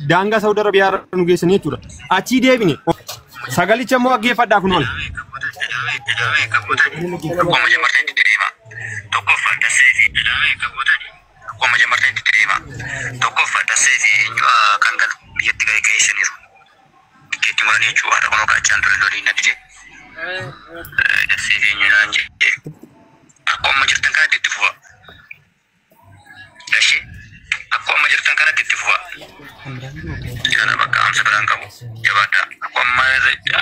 Daangaa Saawud Arabiyaa nu geessanii jechuudha. Achii deebine sagalicha immoo dhaggeeffadhaa kunoon. Kan galu biyyatti ga'e geessaniiru. Tikeetti muranii jechuudha. Haadha kunoo kaachaan ture lolii na dide. Dassee fi eenyu naan jedhe. Akkuma jirtan kanatti itti fufa. Ishee akkuma jirtan kanatti itti fufa. Kana bakka amsa biraan qabu. Jabaadhaa.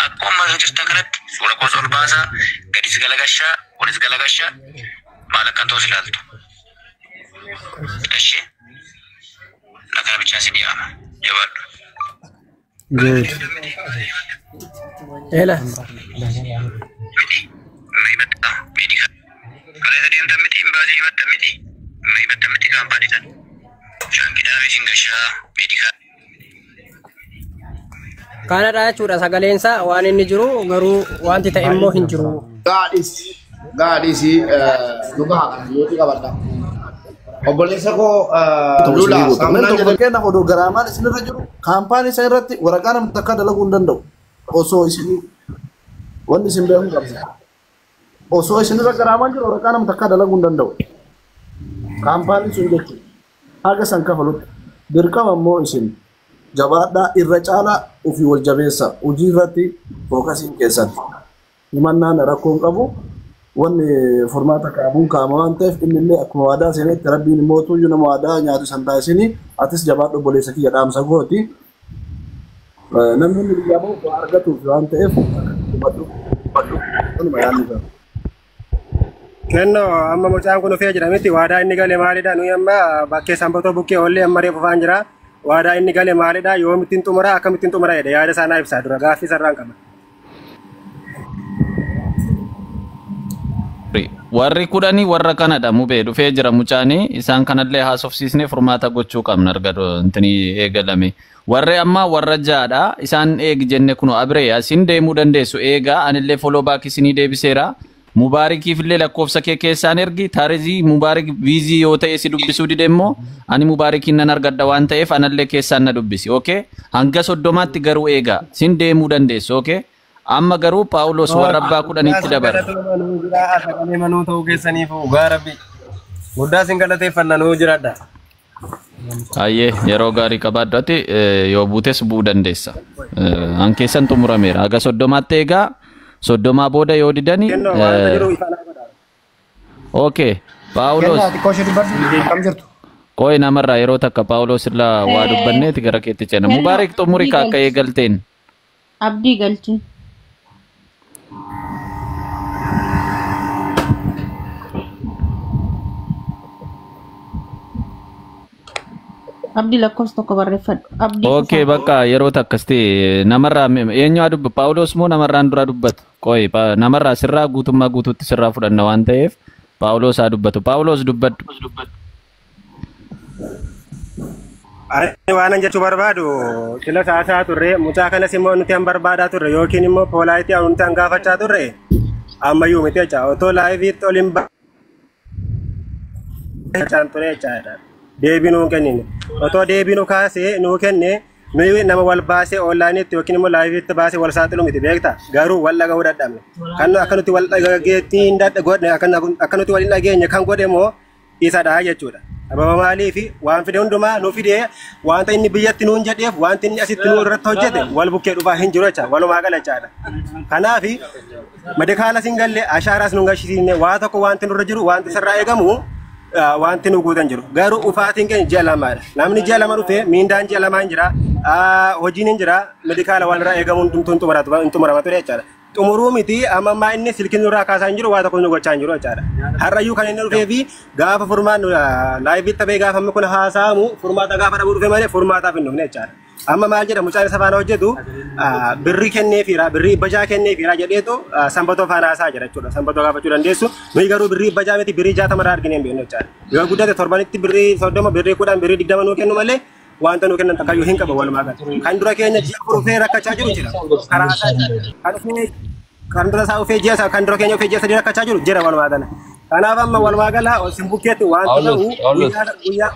Akkuma jirtan kanatti suura koos ol baasaa, gadis galagashaa, olis galagashaa maal akkan ta'us ilaaltu. Ishee nagaa bichaa isin yaama. Jabaadhu. Good. Ela. Miti. Himatta. Meedika. Kaleessa deemtan miti. Imbaasii himatta miti. Himatta miti kaampaanii sana. Shaanqidhaamee isin gashaa meedika. Kanadha jechuudha sagaleensaa waan inni jiru garuu wanti ta'e immoo hin jiru. Gaadhisi dhugaa kana yooti qabadha. Obboleessa koo Lula Namni tokko fakkeenyaaf odoo garaamaan isinirra jiru kaampaanii isa irratti waraqaa namni takka dalaguu hin danda'u. Osoo isin wanni isin beekuu qabdu. Osoo isinirra garaamaan jiru waraqaa namni takka dalaguu hin danda'u. Kaampaaniin sun jechuudha. Haga san kafalutti. Dirqama immoo isin jabaadhaa irra caalaa ofii wal jabeessa. Hojii irratti fookasiin keessatti. Himannaan rakkoo hin qabu. Wanni furmaata kaabuun kaama waan ta'eef inni illee akkuma waadaa seenetti rabbiin immoo tuyyuu nama waadaa nyaatu san taasisini atis jabaadhu obboleessa kiyya dhaamsa gooti. Namni hundi biyyaa bahu waa argatuuf waan ta'eef hubadhu. Kanuma yaadni isaa. Kennoo amma mucaan kun dhufee jira miti waadaa inni gale maalidha nuyi amma bakkee sanbatoo bukkee oollee amma reefu faan jira waadaa inni gale maalidha yoomittiin xumura akkamittiin xumura jedhe yaada isaa naa ibsaa dura gaaffii sarraan qaba. Warri kudhanii warra kanadha mubee dhufee jira mucaanii isaan kanallee haasofsiisnee furmaata gochuu qabna arga intini eegalame. Warri ammaa warra ja'adha isaan eegi jenne kuno abiree asin deemuu dandeessu eegaa anillee follow back isinii deebiseera. Mubaarikiif illee lakkoofsa kee keessaan ergi taarizii mubaarik biizii yoo ta'e si dubbisuu dide immoo ani mubaarikiin nan argadha waan ta'eef anallee keessaan na dubbisi. Okay? Hanga 30tti garuu eegaa sin deemuu dandeessu. Okay? Amma garuu Paawulos warra abbaa kudhaniitti dabara. Sagalee manuu ta'uu keessaniif dhugaa rabbi. Guddaa isin galateeffanna nuu jiraadha. Ayyee yeroo gaarii qabaadhu ati yoo buutes bu'uu dandeessa. An keessan xumurameera. Haga 30tti eegaa 30 booda yoo didani. Kennoo waan jiru ifaan godha. Okay. Paawulos. Kennaa xiqqoo ishee dubbadhu kam jirtu? Qo'i namarraa yeroo takka Paawulos irraa waa dubbanneeti gara keetti ceena. Mubaarik xumuri ka akka eegalteen. Abdii galchi. Abdii lakkoofsa tokko barreeffadhu. Abdii Okay, Fufaa. bakka yeroo takkasti namarraa eenyu haa dubbu Paawulos moo namarraan dura dubbatu? Qo'i namarraa sirraa guutummaa guutuutti sirraa fudhanna waan ta'eef Paawulos haa dubbatu. Paawulos dubbadhu. Ani waan jechuu barbaadu sila saasaa turre mucaa kanas immoo nuti han barbaadaa turre yookiin immoo poolaayitii nuti han gaafachaa turre ammayyuu miti jecha otoo laayiviitti ol hin ba'achaan ture jechaadha. Deebii nuu kennine otoo deebii nu kaasee nuu kenne nuyi nama wal baasee onlaayiniitti yookiin immoo laayiviitti baasee wal saaxilu miti beekta garuu wal dhaga'uu dadhabne kan akka nuti wal dhagageetti hin godhe akka nuti wal hin dhageenye kan godhe immoo isadha jechuudha. Sababa maaliif waan fide hundumaa nu fidee wanta inni biyyatti nuun jedheef wanti inni asitti nu irratti hojjete wal bukkee dhufaa hin jiru jecha walumaa gala jechaadha. Kanaaf medikaala sin galle ashaaraas nu gashisiisne waa tokko wanti nurra jiru wanti sirraa eegamu wanti nu guutan jiru. Garuu ufaatiin keenya ji'a lamaadha. Namni ji'a lama dhufee miindaan ji'a lamaa hin jira hojiin hin jira medikaala waan irraa eegamu hundumtuu hin xumurama ture jechaadha. Xumuruu miti amma ammaa inni silkiin nurraa kaasaa hin jiru waa tokko nu gochaa hin jiru jechaadha. Har'ayyuu kan inni dhufee fi gaafa furmaan laayiviitti ta'ee gaafa amma kun haasa'amu furmaata gaafa dhabuu dhufe malee furmaataaf hin dhufne jechaadha. Amma maal jedha mucaan isa faana hojjetu birrii kenneefiira birrii bajaa kenneefiira jedheetu sanbatoo faana haasaa jira jechuudha. Sanbatoo gaafachuu dandeessu. Nuyi garuu birrii bajaa miti birrii 60 irraa argine hin beeknu jechaadha. Yoo guddate torbanitti birrii 30 birrii 10 birrii 20 nuu kennu malee wanta nuu kennan takkayyuu hin qabu walumaa gala. Kan dura keenya ji'a afur dhufee rakkachaa jiru jira. Karaa isaa kan dhufee kan dura isaa dhufee ji'a kan dura keenya dhufee ji'a 3 rakkachaa jiru jira walumaa gala. Kanaaf amma walumaa gala sin bukkeetti wanta ta'u guyyaa guyyaa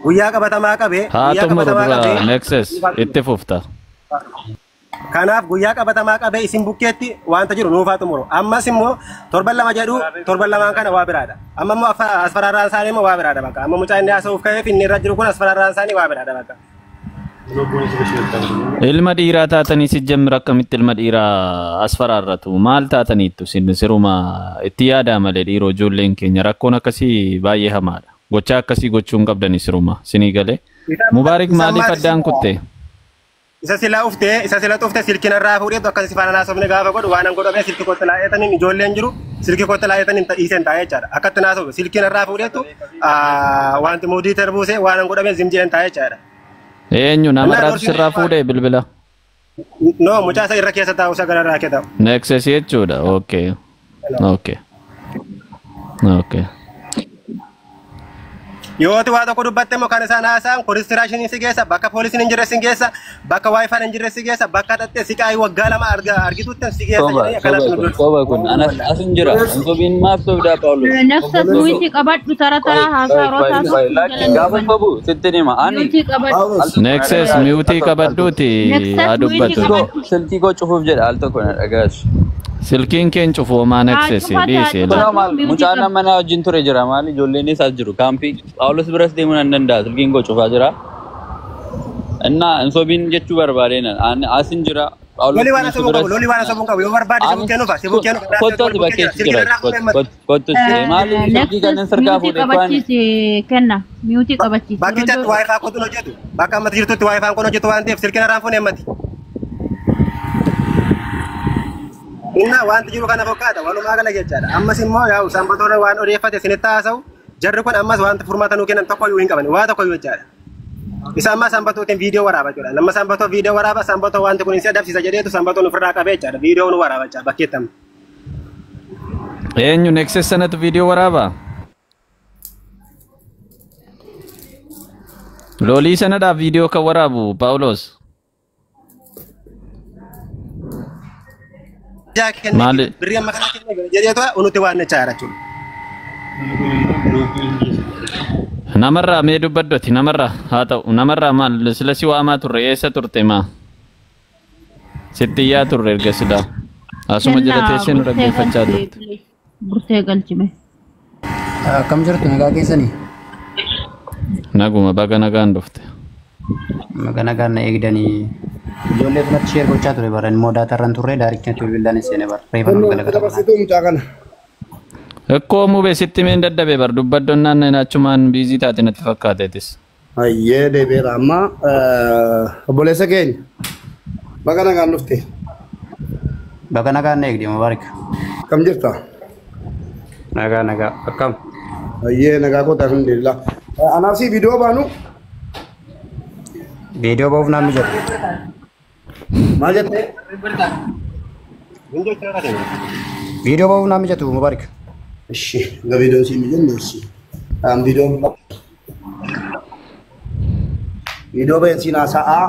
Guyyaa qabatamaa qabee Haa guyyaa xumuru qabatamaa dura qabee Nexus itti fufta. Kanaaf guyyaa qabatamaa qabee isin bukkeetti wanta jiru nuufaa xumuru. Ammas immoo torban 2 jedhu torban 2 kana waa biraadha. Amma immoo asfaraarraan isaanii immoo waa biraadha bakka. Amma mucaa inni haasa'uuf ka'eef inni irra jiru kun asfaraarraan isaanii waa biraadha bakka. Ilma dhiiraa taatanii si jemmira akkamitti ilma dhiiraa asfaraarratu maal taataniittu sin siruma itti yaadaa malee dhiiroo ijoolleen keenya rakkoon akkasii baay'ee hamaadha. Gochaa akkasii gochuu hin qabdani siruma sinii galee. Mubaarik maaliif addaan kutte? Isa sila uftee isa sila xuftee silkiin irraa fuudheetu akkasii faana naasofne gaafa godhu waan an godhame silki kootti laa'eetaniin ijoolleen jiru silki kootti laa'eetaniin dhiiseen taa'ee jechaadha. Akkatti naasofne silkiin irraa fuudheetu wanti muudii tarbuuse waan an godhame zimjeen taa'ee jechaadha. Eenyu namarraatu sirraa fuudhee bilbila? No mucaa isa irra keessa taa'u isa gararraa kee taa'u. Nexus jechuudha. Okay. Okay. Okay. Yooti waa tokko dubbatte immoo kan isaan haasa'an konistiraakshinii si geessa bakka poolisiin hin jirre si geessa bakka waayifaan hin jirre si geessa bakka dhattee si qaayii waggaa 2 argitutti si geessa Soba, jedhanii akkanatti nu soba kun, dursu. soba kun. Anas asin jira. Hin sobiin maaf sobdaa Phaawulos? Nafsas muyutii qabadhu tara tara haasaa yeroo taasisu Lakki gaafa sobu sitti hima. Ani muyutii qabadhu. al tokko na Nexus dhagaasi. miyuutii Al tokko al tokko. qabadhuuti haa Nexus muyutii dubbatu. qabadhu. Silkii koo cufuuf jedha al tokko na dhagaasi. Silkiin keen cufu homaa Haa Nexus cufataa dhiisi Kunoo cufatu maal muyutii mucaan qabdu. mana wajjin ture jira maal ijoolleen isaas jiru kaampii Phaawulos biras deemuu nan danda'a silkiin koo cufaa jira. Innaa hin sobiin jechuu barbaadeen ani asin jira Phaawulos Loli waan kunis asabuu qabu biras loli waan asabuu qabu yoo barbaade si ani bukkee nufa si bukkee nufa kottu ati bukkee jira bakkeetti silkiin jira irraa fuudhee mati. kottu maali silkii kanneen Nexus sirkaa muyutii fuudhee kwani qabachiisi kenna. Muyutii qabachiisi. Yeroo Bakkichatti waayifaa kootu hojjetu bakka ammatti jirtutti waayifaan kun hojjetu waan ta'eef silkiin irraa fuudhee mati. Inna wanti jiru kana fakkaata walumaa gala jechaadha. Ammas immoo yaa'u sanbatoonni waan odeeffate isinitti haasa'u jarri kun ammas wanti furmaata nuu kennan tokko iyyuu hin qaban waa tokko iyyuu jechaadha. Isa amma sanbatootiin viidiyoo waraaba jechuudha. Nama sanbatoo viidiyoo waraaba sanbatoo wanti kun si adabsiisa jedheetu sanbatoon ofirraa qabee jechaadha. Viidiyoo nu waraaba jechaadha bakkeetti amma. Eenyu Nexus sanatu viidiyoo waraabaa? Lolii sanadhaaf viidiyoo kan waraabu Phaawulos. Jaa kennee Maali? birrii amma kana kennee jedheetu nuti waan jechaadha jechuudha. Namarraa mee dubbaddooti namarraa haa ta'u namarraa maal sila si waamaa turre eessa turte maa? Sitti iyyaa turre erga silaa. Asuma jala Kenna teessee nu burtee dhaggeeffachaa galchi turte. please. Burtee galchime. Akkam jirtu nagaa keessanii? Naguma baga nagaan dhufte. Maqaa nagaan na eegdanii ijoollee kanatti sheer gochaa ture bara immoo daatarran turre daaricha bilbilaan seene bara reefa nu Kunoo galagala kanaa. dabarsituu mucaa kana. Ekkoo mubee sitti meen dadhabe bar dubbaddoonnaan achumaan biizii taate natti fakkaateetis. Hayyee deebi'eera amma obboleessa keenya baga nagaan dhufte Baga nagaan na eegde Mubaarik. kam jirta? Nagaa nagaa akkam. Hayyee nagaa koota alhamdulillah. Anaaf si viidiyoo baanu Viidiyoo ba'uuf naan mijatu. maal jettee? Viidiyoo ba'uuf naan mijatu Mubaarik. Ishi ga viidiyoon si mijanne ishi. Aan viidiyoon viidiyoo ba'een siin haasa'aa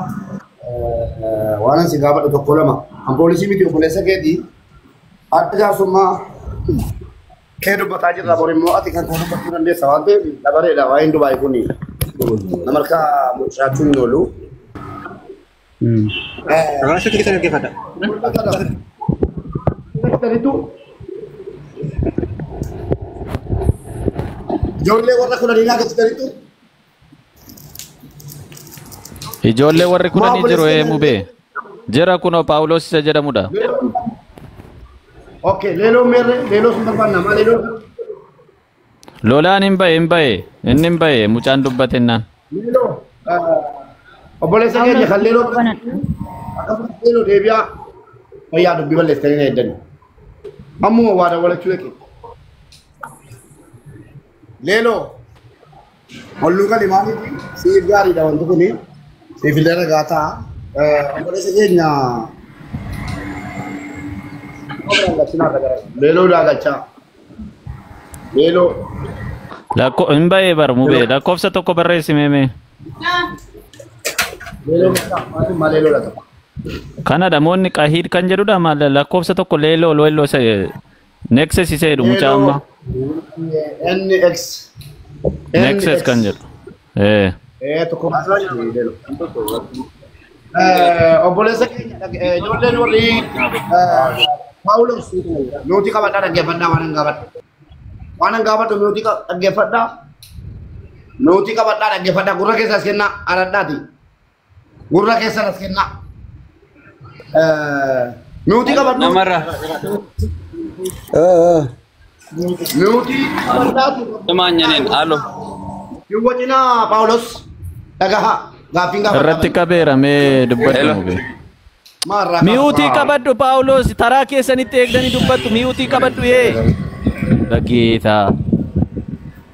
waan ani si gaafadhu tokko lama. An poolisii miti obboleessa keetii adda jaarsummaa kee dubbataa jirra bor immoo ati kan koo dubbachuu dandeessa waan ta'eef dabareedha waa'een Dubaay kuni nama harkaa mucaachuun hin oolu. Raasuu keessan dhaggeeffadha. Ijoollee warra kudhanii naa galchitanitu Ijoollee warri maa kudhanii jiru obboleessa ee mubee. Jira kunoo Phaawulos isa jedhamudha. Okay, leeloo meerre leeloo sun barbaanna maa leeloo Lolaan hin bahe hin bahe inni hin bahe mucaan dubbatennaan. leeloo obboleessa keenya Phaawulos kan leeloo viidiyoo banadhu. akkasumas leeloo deebi'aa fayyaa dubbii balleessitanii na eeddani. Ammuma waa dawwalachuu dhaqe. Leeloo holluu gali maaliif siif gaariidha wanti kuni siif illee ragaa ta'a. Obboleessa keenya leeloo daagachaa leeloo Lakko hin bahe bar mubee lakkoofsa tokko barreessi meemee. leeloo maatiin leeloo dha tokko. Kana namoonni qahiid kan jedhudha maal lakkoofsa tokko leeloo leeloo isa Nexus isa jedhu mucaa Leeloo ammaa. NX Nexus kan NX jedhu. Eh. Tokko Leeloo. Obboleessa keenya ijoolleen warri Paawulos nuti qabadhaa dhaggeeffadhaa waan hin gaafadhu. Waan hin gaafadhu nuti dhaggeeffadhaa. Nuti qabadhaa dhaggeeffadhaa gurra keessa as kennaa aradhaati. Gurra keessa as kennaa. Nuti qabadhu. Namarra. Nuti qabadhaatu. Simaanyaneen alo. Hin wacinaa Paawulos dhagahaa gaaffiin gaafadhaa. Irratti qabeera mee dubbadhu mube. Maarraa Mute qabadhu Paawulos, taraa keessanitti eegdanii dubbattu, mute qabadhu yee. Dhageetaa.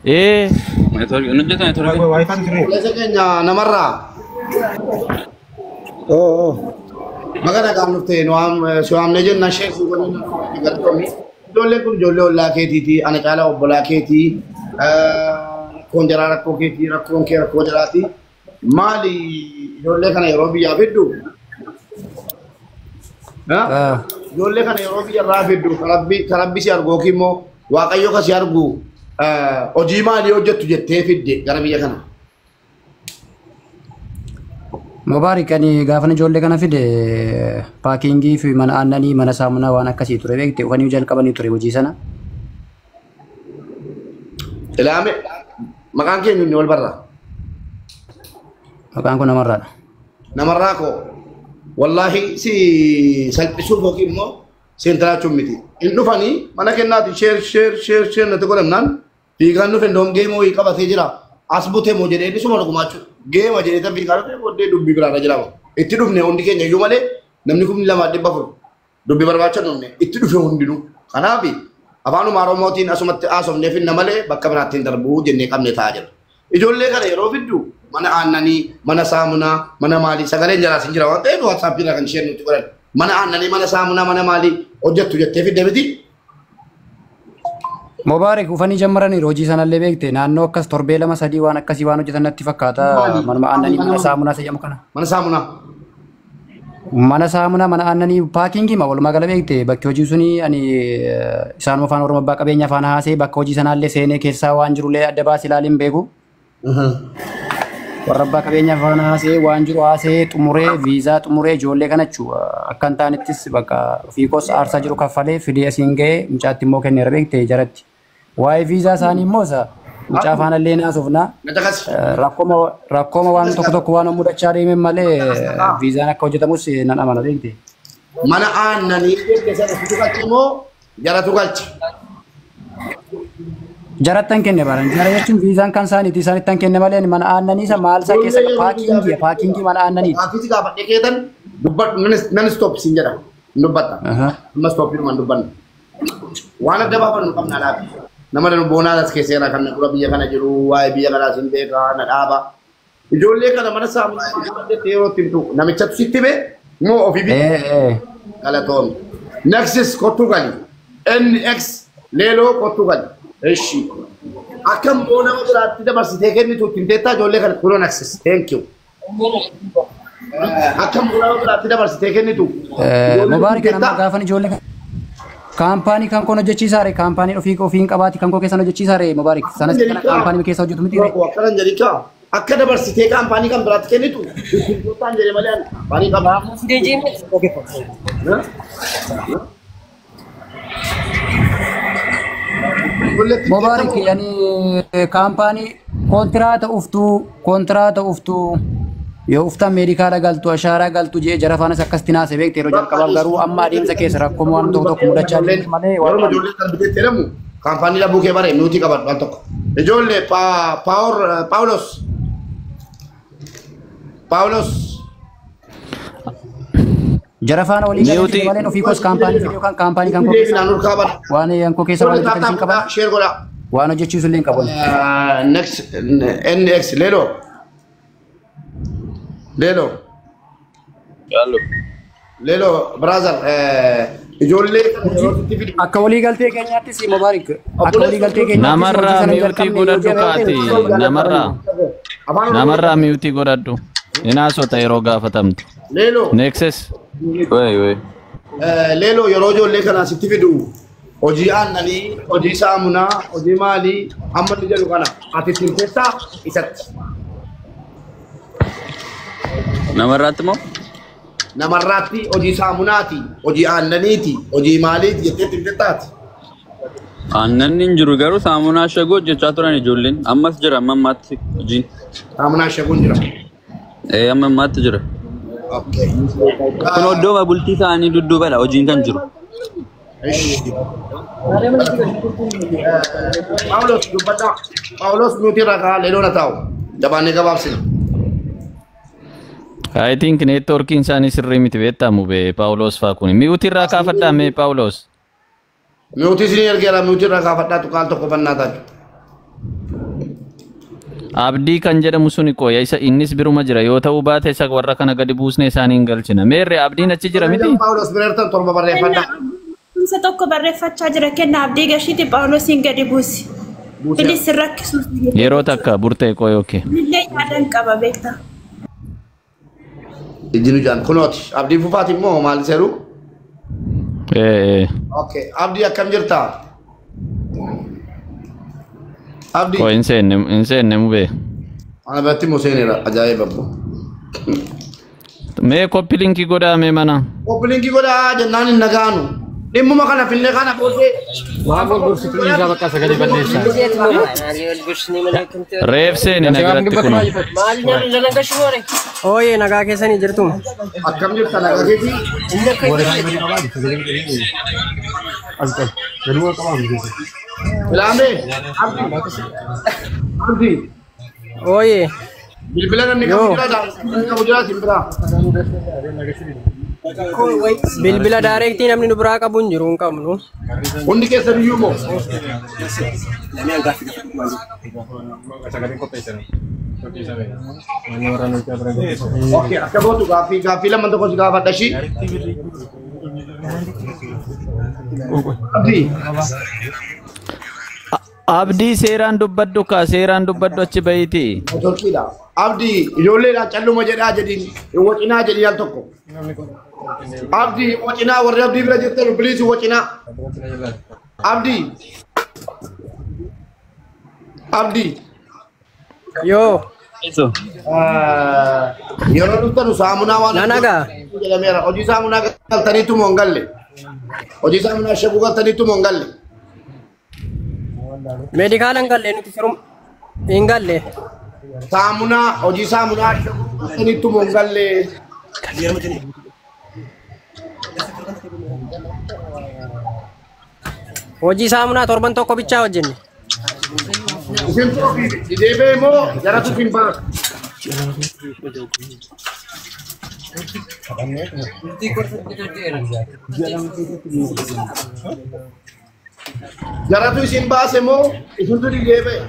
Ee. Network hojjetu network. Obboleessa keenya namarraa. Baga nagaan dhufte si waamnee jenna ishee si waliin galatoomii. Ijoolleen kun ijoollee ollaa keetiiti, ana caalaa obbolaa keetii, rakkoon jaraa rakkoo keetii, rakkoon kee rakkoo jaraati. Maali ijoollee kana yeroo biyyaa fiddu? Ijoollee kana yeroo biyya irraa fiddu karabbi si argu yookiin immoo Waaqayyo ka si argu hojii maalii hojjettu jettee fidde gara biyya kana? Mubaarik, ani gaafan ijoollee kana fide packing fi mana aannanii, mana saamunaa waan akkasii ture beekte, ufanii jalqabanii ture hojii sana. Ilaame, maqaan keenya inni wal barraa. Maqaan kun namarraadha. Namarraa koo, wallaahi si salphisuuf yookiin immoo seentaraachuun miti. In dhufanii mana kennaati share share share share natti godhamnaan fiigaan dhufe, ndoom game wayii qabatee jira. As butee moo jedhee inni suma dhugumaachuu game jedhee tan fiigaan dhufe, booddee dubbii biraarra jira. Itti dhufne hundi keenya iyyuu malee namni 2400 dubbii barbaacha dhufne itti dhufe hundinuu. Kanaaf afaanuma Oromootiin asumatti haasofnee finna malee bakka biraatti hin darbuu jennee qabne taa'aa jira. Ijoollee kana yeroo fiddu mana aannanii, mana saamunaa, mana maalii, sagaleen jalaas hin jira waan ta'eef WhatsApp irra kan isheen nutti godhan. Mana aannanii, mana saamunaa, mana maalii hojjettu jettee fidde miti. Mubaarik, ufanii jammaraniiru hojii sanallee beekte, naannoo akkas torbee 2 3 waan akkasii waan hojjetan natti fakkaata. Maali? Manuma aannanii, mana saamunaa isa jedhamu kana. Mana saamunaa. Mana saamunaa, mana aannanii, packing ma walumaa gala beekte, bakki hojii suni ani isaanuma afaan Oromoo abbaa qabeenya afaan haasee bakka hojii sanaallee seenee keessaa waan jirullee adda baasee ilaalee hin beeku. Warra abbaa qabeenya afaan haasee waan jiru haasee xumuree, viizaa xumuree, ijoollee kana jechuudha akka hin taanettis bakka ofii koos aarsaa jiru kaffalee fidee asiin ga'ee mucaatti immoo kenneera beekte jaratti. Waa'ee viizaa isaanii immoo isa mucaa faanallee naasofna. Rakkooma waan tokko tokko waan mudachaa deemen malee viizaan akka hojjetamus nan amana beekte. Mana aannanii jette sana situ galche moo jaratu galche? Jarattan kenne baran. Jara jechuun viizaan kan isaaniiti, isaanittan kenne malee mana aannanii isa maal isaa keessa packing mana aannaniiti. Gaaffii gaafadhee keetan dubbadhu, nan stop siin jedha. Hin dubbatta. Amma stop dhumaan dubbanna. Waan adda baafannu qabna laafi. Nama danu boonaa as keessa jira kan na dura biyya kana jiru, waa'ee biyya kanaas hin beekaa na dhaaba. Ijoollee kana mana saamunaa jettee yeroo itti himtu namichatu sitti hime moo ofii bite? Galatoomne. Nexus kottu gali. NX Leeloo kottu gali. Eshi. Akka immoo nama biraatti dabarsitee kennitu ittiin teettaa ijoollee kana kunoo Nexus. Thank you. Akka immoo nama biraatti dabarsitee kennitu. Mubaarik, nama gaafan ijoollee kaampaanii kan koon hojjechiisaare, kaampaanii ofii ofiin qabaati kan koo keessan hojjechiisaare Mubaarik, sanas kana kaampaanii keessa hojjetu miti ree. Akkanan jedhicha akka dabarsitee kaampaanii kan biraatti kennitu ittiin teettaan jedhe malee ani kaampaanii qaba. Mubaarik, yani kaampaanii kontiraata uftuu yoo uftan meedikaala galtu, ashaaraa galtu jee jara faanas akkasitti naase beekte yeroo jalqabaaf, garuu amma adeemsa keessa rakkoo waan tokko tokko mudachaa deemte malee waan Warra ijoollee darbiteetti jedhamu kaampaanii dhabuu kee bare nuti qabadhu al tokko. Ijoollee Paawulos Paawulos Jara faana walii galee malee ofii koos kaampaanii fidee yookaan kaampaanii kan koo keessa waan kan koo keessa waan hojjetan hin qaban share godhaa. Waan hojjechiisu illee hin qaban. Next NX Lelo Lelo Lelo brother, ijoollee kana yeroo sitti fidu Akka walii galtee keenyaattis Mubaarik, akka walii galtee keenyaattis Namarraa hojii sana mute jalqabne godhadhu yoo kaati. Namarraa. Namarraa mute godhadhu. Hinaasota yeroo gaafatamtu. Lelo. Nexus. Wey wey. Lelo, yeroo ijoollee kana sitti fidu hojii aannanii, hojii saamunaa, hojii maalii amma inni jedhu kana ati ittiin keessaa isatti. Namarraatti moo? Namarraatti hojii saamunaati, hojii aannaniiti, hojii maaliiti jettee itti himtettaati. Aannan hin jiru garuu saamunaa shagoo hojjechaa turan ijoolleen. Ammas jira amma ammaatti hojiin. Saamunaa shaguun jira. Ee amma ammaatti jira. Okay. Kun iddooma bultii isaanii dudduubadha hojiin kan jiru. Paawulos dubbadhaa. Paawulos nuti irraa kaa'aa leeloon haa taa'u. Jabaannee gabaabsina. I think networkiin isaanii sirrii miti beektaa mubee Paawulos faa kun. Mi'uuti irraa kaafadhaa mee Paawulos? Mi'uuti isinii ergeera mi'uuti irraa kaafadhaa tuqaal tokko fannaa taatu. Abdii kan jedhamu suni qoya isa innis biruma jira yoo ta'uu baate isa warra kana gadi buusnee isaanii hin galchina. Meerre abdiin achi jira miti? Paawulos bira jirtan torba barreeffadhaa. Isa tokko barreeffachaa jira kenna abdii gashiiti Phaawulosiin gadi buusi. Bilis hin rakkisuuf. Yeroo takka burtee qoya okay. Illee yaadan qaba beektaa. Ijji nu jaan kunooti. Abdii fufaati immoo maal seeru? Ee. Okay. Abdii akkam jirtaa? Abdii. Qoy hin seenne mubee. Ana biratti immoo seeneera ajaa'iba abbo. Mee koppi linkii godhaa mee mana? Koppi linkii godhaa jennaan hin nagaanu. Dhimmuma kana finne kana booddee. Waan gurgursitu dhiisaa bakka sagalee balleessaa. Reef seene na biratti kun. Ooyee nagaa keessanii jirtu. Akkam jirta nagaa keetii? Ilaamee. Abdii. Ooyee. Bilbila namni qabu jira qabu jira sin biraa. Bilbila daareektii namni nu biraa qabu hin jiru hin qabnu. Hundi keessan iyyuu moo? Okay, akka gootu gaaffii gaaffii lama tokko si gaafadha ishii. Abdii. Abdii seeraan dubbadhu kaa seeraan dubbadhu achi bahiiti. Turkiidha. Abdii ijoolleedha calluma jedhaa jedhiin hin wacinaa jedhiin al tokko. Abdii wacinaa warri abdii bira jirtan biliis wacinaa. Abdii. Abdii. Yoo. Yeroo dhuftanu saamunaa waan Nanagaa. jedhameera. Hojii saamunaa galtaniitu moo hin galle? Hojii saamunaa shaguu galtaniitu moo hin galle? Meedikaala hin galle nuti firum hin galle. Saamunaa hojii saamunaa shaguu galtaniitu moo hin galle? Hojii saamunaa torban tokko bichaa hojjenne. Isin deebee moo jaratu isin baasa? Jaratu isin baase moo isintu deebee?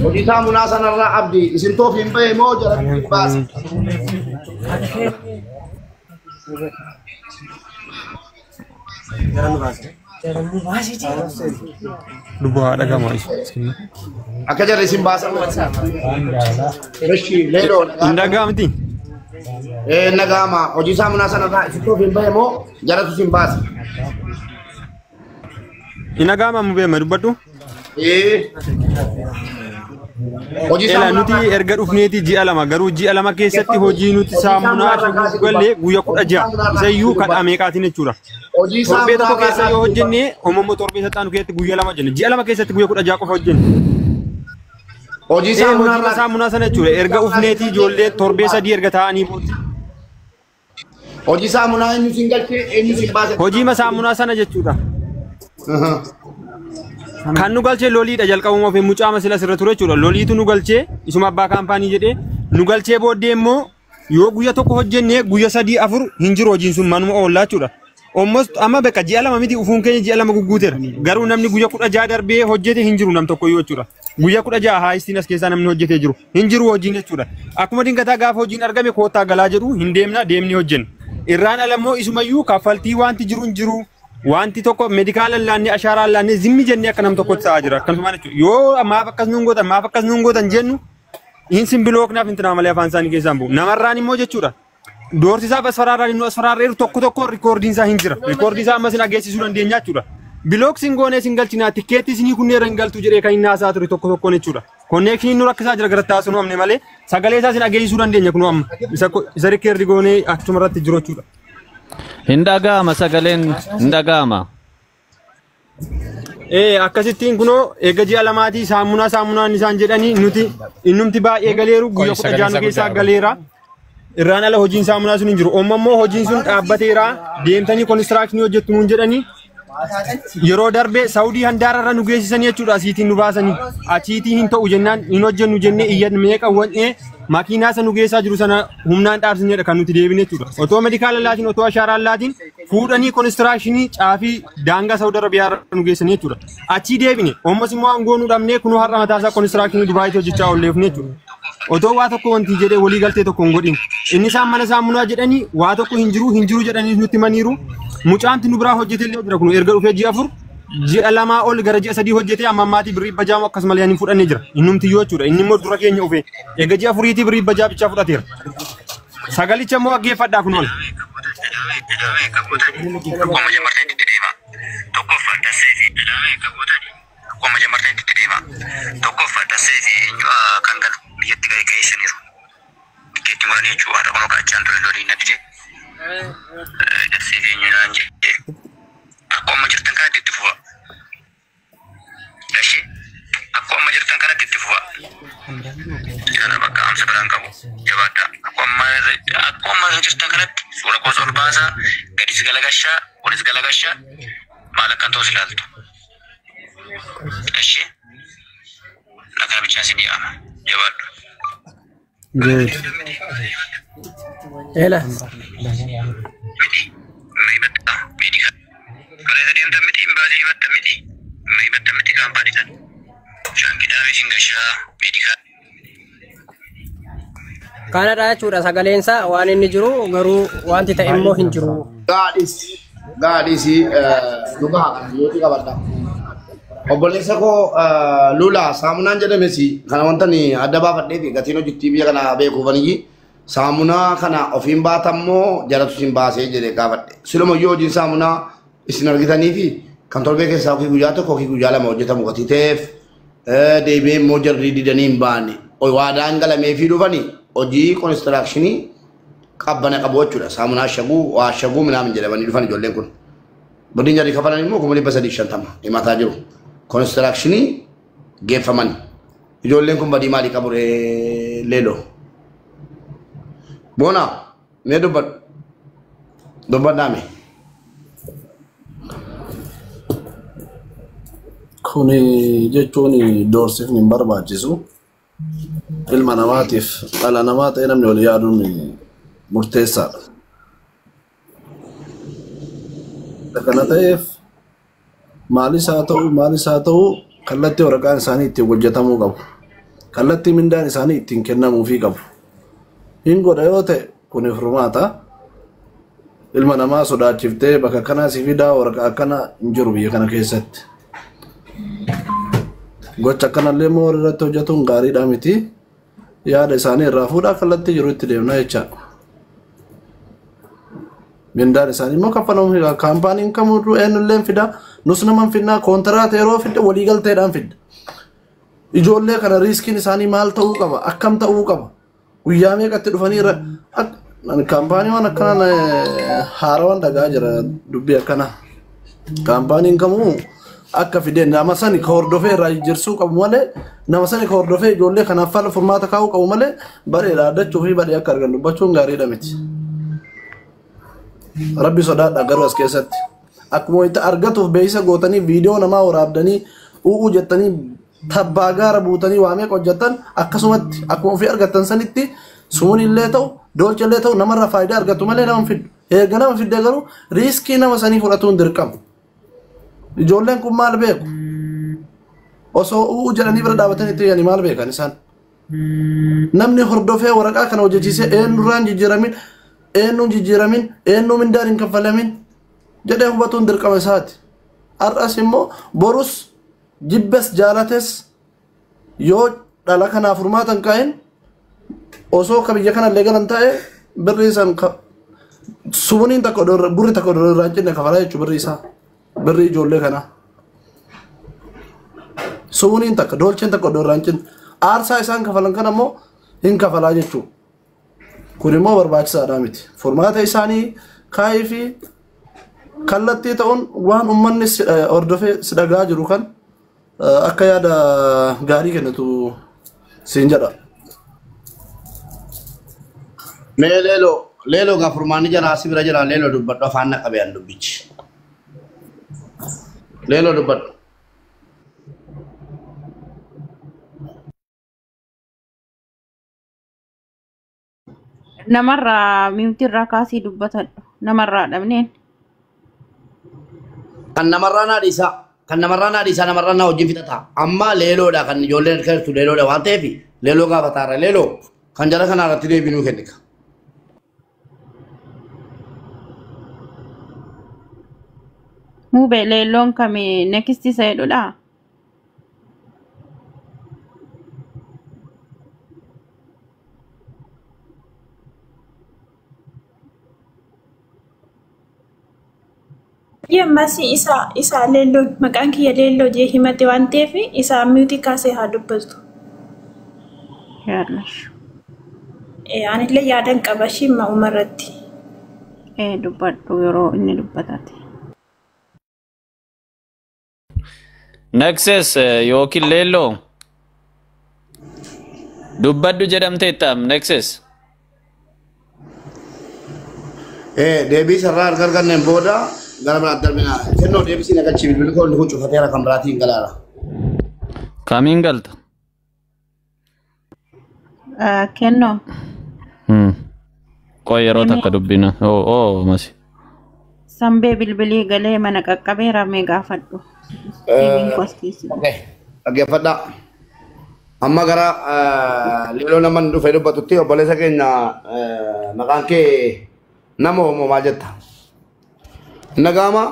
Hojii saamunaa sanarraa abdii isin toof hin bahe moo jaratu isin baase? Lubbuu haadha gamaa Akka jarri isin baasan. Eshi leeloo. Hin dhaga'amti. Ee naga'ama hojii saamunaa sanarraa isin toof hin bahe moo jaratu isin baase? Hin dhaga'ama mubee ma dubbadhu? Ee. Hojii Ela saamunaa nuti erga dhufneeti ji'a lama garuu ji'a lama keessatti hojii nuti saamunaa shaguu galle guyyaa 16 isayyuu kadhaa meeqaatiin jechuudha. Hojii Torbee tokko saamunaa keessa yoo hojjenne homomoo torbee saxaanu keessatti guyyaa lama hojjenne ji'a lama keessatti guyyaa 16 qofa hojjenne. Hojii saamunaa hojii saamunaa sana jechuudha erga dhufneeti ijoollee torbee sadii erga taa'anii booda. Hojii saamunaa eenyu siin galchee eenyu siin baase? Hojii saamunaa sana jechuudha. Kan nu galchee loliidha jalqabuma ofii mucaa masila sirra ture jechuudha. Loliitu nu galchee isuma abbaa kaampaanii jedhee nu galchee booddee immoo yoo guyya tokko hojjennee guyya 3 4 hin jiru hojiin sun manuma oollaa jechuudha. Almost amma bakka ji'a lama miti ufuun keenya ji'a lama gugguuteera. Garuu namni guyya 16 darbee hojjete hin jiru nam tokko iyyuu jechuudha. Guyya 16 haayistiin as keessaa namni hojjetee jiru hin jiru hojiin jechuudha. Akkuma dingataa gaafa hojiin argame koottaa galaa jedhu hin deemna deemni hojjenna. Irraan alammoo isumayyuu kaffaltii wanti jiru hin jiru. Wanti tokko meedikaala laannee ashaaraa laannee zimmi jennee akka nam tokkotti ta'aa jira. Akkasumaan jechuudha. Yoo maaf akkas nuun gootan maaf akkas nuun gootan jennu hin simbilooknaaf hin tinaa malee afaan isaanii keessaan bu'u. Namarraan immoo jechuudha. Doorsisaaf asfaraarraa nu asfaraarreeru tokko tokko rikoordiin isaa hin jira. Rikoordiin isaa ammas hin ageessisuu dandeenya jechuudha. Bilook sin goonee sin galchinaa tikkeetti isinii kunneera hin galtu jedhee kan inni haasaa ture tokko tokkoon jechuudha. Konneekshiniin nu rakkisaa jira gara taasisuu amne malee sagalee isaa sin ageessisuu dandeenya kunuu amma isa rikoordi goonee achuma irratti jiru jechuudha. Hin dhaga'ama sagaleen hin dhaga'ama. Akkasittiin kunoo eega ji'a lamaatii saamunaa saamunaan isaan jedhanii nuti innumti baay'ee galeeru guyyaa 16 keessaa galeera. Irraan ala hojiin saamunaa sun hin jiru. Amma immoo hojiin sun dhaabbateera. Deemtanii konistiraakshini hojjettu nuun jedhanii yeroo darbe Saawudii handaararra nu geessisanii jechuudha asiitiin nu baasanii. Achiitii hin ta'u jennaan hin hojjennu jennee iyyan meeqa wannee makiinaa sana nu geessaa jiru sana humnaan dhaabsineedha kan nuti deebine jechuudha. Otoo medikaala laatiin otoo ashaaraa laatiin fuudhanii konistiraakshini caafii daangaa Saawud Arabiyaarra nu geessanii jechuudha. Achii deebine ammas immoo aangoo nu dhabnee kunoo har'a mataasaa konistiraakshini Dubaayitti hojjechaa oolleefne jechuudha. Otoo waa tokko wanti jedhee walii galtee tokko hin godhin. Inni isaan mana saamunaa jedhanii waa tokko hin jiru jedhanii nutti himaniiru. Mucaanti nu biraa hojjetee illee jira kun erga dhufee ji'a 4 ji'a 2 ol gara ji'a 3 hojjetee amma ammaatii birrii bajaamu akkasumallee hin fudhannee jira. Innumti yoo jechuudha. Inni immoo dura keenya dhufe eega ji'a 4 birrii bajaa bichaa fudhateera. Sagalicha immoo dhaggeeffadhaa kun ol. Akkuma jamartanitti deema. Tokkoffaa dasee fi akkuma jamartanitti deema. Tokkoffaa dasee fi kan galu biyyatti gadi geessaniiru. Tikkeetti muranii jechuudha. Haadha kunoo kaachaan ture lolii na dide. Dasee fi eenyu naan jedhe. Akkuma jirtan kanatti itti fufa. Dashee akkuma jirtan kanatti itti fufa. Kana bakka amsa biraan qabu. Jabaadhaa. Akkuma jirtan kanatti suura koos ol baasaa gadis galagashaa olis galagashaa maal akkan ta'us ilaaltu. Dashee lafa bichaa si dhiyaama. Jabaadhu. Good. Ela. Miti. Himatta meedikaal. Kaleessa deemtan miti imbaasii himatta miti. Himatta miti kaampaanii sana. Bishaan kidaamee sin gashaa meedikaal. Kanadha jechuudha sagaleen isaa waan inni jiru garuu wanti ta'e immoo hin jiru. Gaadhis dhugaa yooti qabadha. Obboleessa koo Lula saamunaan jedhames kana wanta adda baafadhee fi gatiin hojjettii biyya kana beekuufaniyyi saamunaa kana ofiin baatammoo jalatu isin baasee jedhee gaafadhe. Silumayyuu hojiin saamunaa isin argitanii fi kan torbee keessaa ofii guyyaa tokko ofii guyyaa lama hojjetamu gatii ta'eef deebi'ee immoo jarri didanii hin baane. Waadaan galamee fi dhufanii hojii konistiraakshini qabbana qabu jechuudha. Saamunaa shaguu waa shaguu minaamin jedhamanii dhufan ijoolleen kun. Birriin jarri kafalan immoo 350 himataa jiru. Konistiraakshini geeffaman. Ijoolleen kun badii maalii qabu leeloo? Boona mee dubbadhu. Dubbadhaa mee. Kuni jechuun doorsifni hin barbaachisu. Ilma namaatiif dhala namaa ta'e namni wal yaaduun murteessaadha. Kana ta'eef maalis haa ta'u kallattii waraqaan isaanii ittiin hojjetamuu qabu. Kallattii mindaan isaanii ittiin kennamuufii qabu. Hin godha yoo ta'e kun furmaata. Ilma namaa sodaachiftee bakka kanaa si fidaa waraqaa akkana hin jiru biyya kana keessatti. Gocha akkanallee immoo warri irratti hojjetuun gaariidha miti. Yaada isaanii irraa fuudhaa kallattii jiru itti deemna jechaadha. Mindaan isaanii immoo kaffalamu kaampaaniin kamuu eenyullee fida nus nama fidnaa koontiraata yeroo fidde waliigalteedhaan fidda. Ijoollee kana riiskiin isaanii maal ta'uu qaba akkam ta'uu qaba guyyaa meeqatti dhufanii kaampaanii waan akkanaan haarawaan dhagaa jira dubbii akkana. Kaampaaniin kamuu akka fidee nama sani ka hordofee irraa jijjiirsuu qabu malee nama sani ka hordofee ijoollee kanaaf fala furmaata kaa'uu qabu malee badhee dhaaddachuu fi badhee akka argan dubbachuun gaariidha miti. Rabbi sodaadha garuu as keessatti. Akkuma itti argatuuf beeksisa gootanii viidiyoo namaa waraabdanii u'uu jettanii tabbaa gaara buutanii waa meeqa hojjettan akkasumatti akkuma ofii argattan sanitti suunillee ta'u doolchallee ta'u namarraa faayidaa argatu malee nama fiddu. Eega nama fidde garuu riiskii nama sanii fudhatuun dirqama. Ijoolleen kun maal beeku? Osoo u'uu jedhanii bira dhaabatanii itti yaani maal beekan isaan? Namni hordofee waraqaa kana hojjechiisee eenyurraan jijjiiramin eenyuun jijjiiramin eenyuu mindaan hin kaffalamin jedhee hubatuun dirqama isaati. Har'as immoo borus jibbes jaalates yoo dhala kanaaf furmaata hin kaa'in osoo akka biyya kanallee galan ta'e Birrii san sumuniin takka odoo burri takka odoo irraa hin cinne kafalaa jechuudha birrii isaa. Birrii ijoollee kanaa. Sumuniin takka doolcheen takka odoo irraa hin cinne. Aarsaa isaan kafalan kana immoo hin kafalaa jechuudha. Kun immoo barbaachisaadha miti. Furmaata isaanii kaayii fi kallattii ta'uun waan uummanni hordofee si dhagaa jiru kan akka yaada gaarii kennitu siin jedha. Mee leeloo leeloo gaa furmaanni jala si bira jira leeloo dubbadhu afaan na qabee an dubbichi. Leeloo dubbadhu. Namarraa miimti irraa kaasii dubbatadhu. Namarraa dhabneen. Kan namarraa naa dhiisaa. Kan namarraa naa dhiisaa namarraa naa wajjin fixata. Amma leeloodha kan ijoolleen harka jirtu leeloodha waan ta'eef leeloo gaafataarra leeloo kan jara kanaa irratti deebii nuu kennika. Mube leelloon kami next isa jedhudha. Yemmasi isa leelloo maqaan kiyya leelloo jee himate waan ta'eef isa miutii kaasee haa dubbatu. Yaallash. Anillee yaadan qaba ishii umarratti. Dubbadhu yeroo inni dubbatate. Nexus yookiin leelloo dubbadhu jedhamteetta Nexus. Deebii sarara arga arganneen booda gara biraatti darbina. Kennoo deebisii naqachi bilbilli koo inni kun cufateera kan biraatiin galaara. Kamiin galta? Kennoo. Qoy yeroo takka dubbina. Oo masi. Sanbee bilbilii galee mana qaqqabeera mee gaafadhu. Deebiin koo as keessa. Dhaggeeffadhaa. Amma gara leeloo nama dhufee dubbatutti obboleessa keenya maqaan kee nama homoo maal jetta? Nagaama.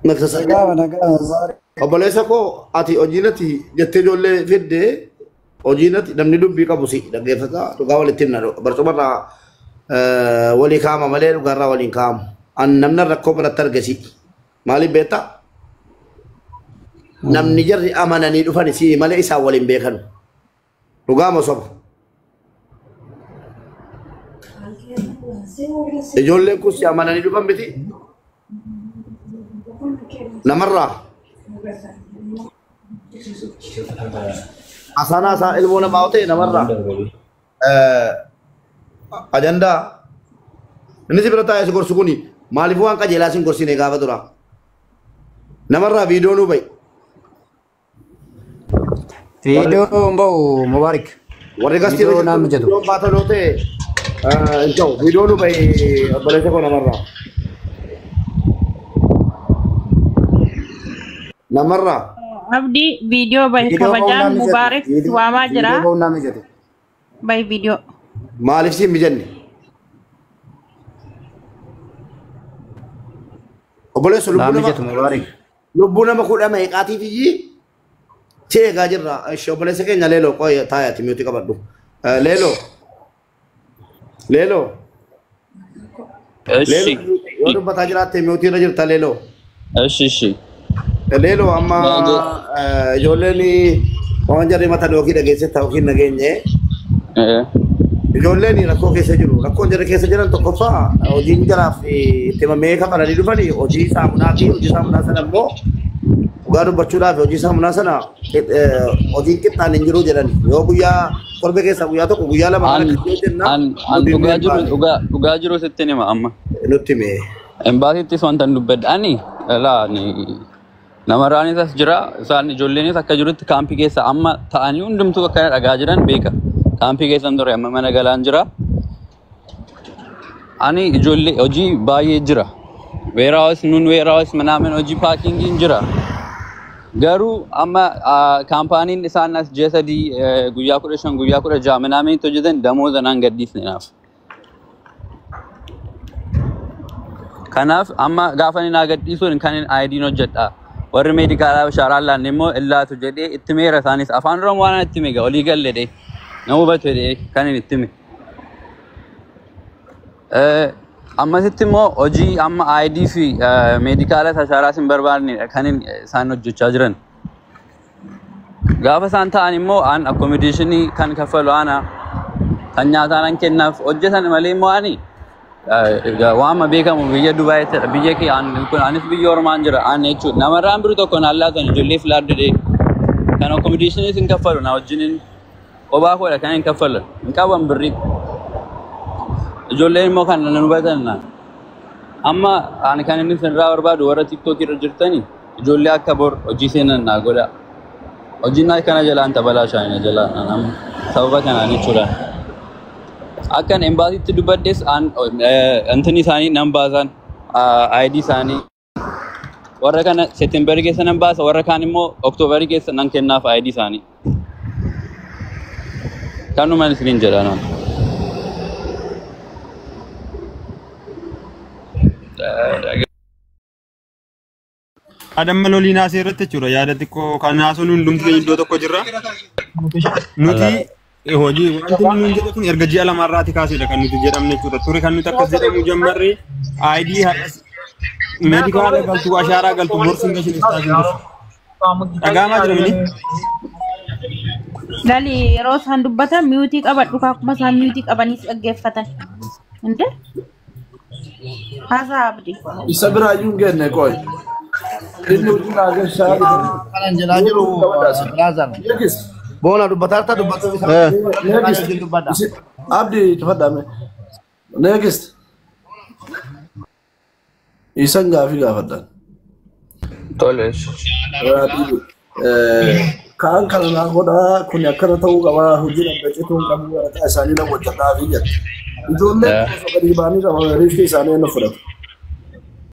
Nagaama nagaama. Obboleessa koo ati hojii nati jettee ijoollee fiddee hojii nati namni dubbii qabu si dhaggeeffata dhugaa walitti himna barcumarraa walii kaama malee dhugaarraa waliin kaamu. An namni rakkoo biratti argasi. Maaliif beektaa? Namni jarri amananii dhufan si malee isaan waliin beekan. Dhugaa moo soba? Ijoolleen kun si amananii dhufan miti. Namarraa. Asaanaa isaa ilmoo namaa yoo ta'e namarraa. Ajandaa. Inni si bira taa'ee si gorsu kuni maaliif waan qajeelaa si hin gorsine gaafa dura? Namarraa viidiyoo nuu ba'i. Viidiyoo bahu Mubaarik. Warri gastii irra Viidiyoo naan mijatu. viidiyoon baatan yoo ta'e hin ta'u. Viidiyoo nuu ba'i obboleessa koo namarraa. Namarraa. Abdii viidiyoo bahi Viidiyoo bahu kabajaan naan mijatu. Mubaarik waamaa jira. Viidiyoo bahu naan mijatu. Bahi viidiyoo. Maaliif si hin mijanne? Obboleessa lubbuu Naan nama mijatu Mubaarik. lubbuu nama kudha meeqaatiif iyyii si eegaa jirra. Ishee obboleessa keenya leeloo qoy taayati miuti qabadhu. Leeloo. Leeloo. Eshi. Leeloo yoo dubbataa jiraatte miutii irra jirta leeloo. Eshi eshi. Leeloo amma ijoolleen waan jarri mata yookiin dhageessetta yookiin nageenye. Ijoolleen rakkoo keessa jiru. Rakkoon jarri keessa jiran tokkoffaa hojiin jaraaf itti himamee kafalanii dhufanii hojii saamunaa fi hojii saamunaa sana immoo dhugaa dubbachuudhaaf hojii saamunaa sana hojiin qixxaan hin jiru jedhan. Yoo guyyaa torbe keessaa guyyaa tokko guyyaa lama kana An kan jenna an an dhugaa jiru dhugaa dhugaa jiru sitti hima amma. Nutti hime. Embaasiittis wanta hin dubbadhe ani laa ni namarraanis as jira isaan ijoolleenis akka jirutti kaampii keessa amma ta'anii hundumtuu akkana dhagaa jiran beeka. Kaampii keessan ture amma mana galaan jira. Ani ijoollee hojii baay'ee jira. Warehouse nun warehouse ምናምን hojii paakingiin jira. Garuu amma kaampaaniin isaan as ji'a 3 guyyaa 15 guyyaa 16 ምናምን itti hojjetan damooza naan gadhiisne naaf. Kanaaf amma gaafa inni naa gadhiisuun kan inni ID'n hojjedha. Warri meedikaalaa bishaaraan laanne immoo illaatu jedhee itti meera isaanis afaan Oromoo waan itti meega olii galle dhee. Na hubatu jedhee kan inni itti hime. Ammasitti immoo hojii amma ID fi meedikaala ashaaraas hin barbaadnedha kan isaan hojjechaa jiran. Gaafa isaan ta'an immoo an accommodation kan kaffalu ana kan nyaataa nan kennaaf hojjetan malee immoo ani waama beekamu biyya Dubaayittidha. Biyya kee kun anis biyya ormaan jira an jechuudha. Namarraan biru tokko naan laatan ijoollee filaaddu kan accommodation hin kaffalu na wajjinin kophaa koodha kan hin kaffalan hin qaban birrii. Ijoolleen immoo kan nan hubatan naan. Amma ani kan inni isinirraa barbaadu warra TikTok irra jirtanii ijoollee akka bor hojii seenan naa godha. Hojiin kana jalaan tabalaa shaanina jalaan amma sababa kanaan jechuudha. Akkan embaasiitti dubbaddes antini isaanii nan baasan ID isaanii warra kana Seeptembarii keessa nan baasa warra kaan immoo Oktoobarii keessa nan kennaaf ID isaanii. Kanuma isiniin jedha naan. Adamma lolii naasee irratti jechuudha yaada xiqqoo kan naasuun hundumti keenya iddoo tokko jirra. Nuti hojii wanti nuun jedhe kun erga ji'a lamarraati kaasedha kan nuti jedhamne jechuudha. Ture kan nuti akkas jedhamu jammarre ID har'as meedikaala galtu ashaaraa galtu borsuun gashin istaasiin dhufu. Dhagaamaa jira mini? Lali yeroo isaan dubbatan miyuutii qabadhu akkuma isaan miyuutii qabaniis dhaggeeffatan. Inde? Haasaa abdi. Isa biraayyuu hin geenne qoy. Inni hojii naa gashaa Kanan jedhaa jiru brother. Boona dubbataarta dubbatu isa. Next. Abdi tafadhame. Next. Isan gaafii gaafadhan. Tole. Kaan kana naa godhaa kun akkana ta'uu qabaa hojii dhaabbachituu hin qabu waraqaa isaanii na hojjedhaa fi jedha. Ijoolleen osoo gadi ba'anii qaban riiskii isaanii inni fudhatu.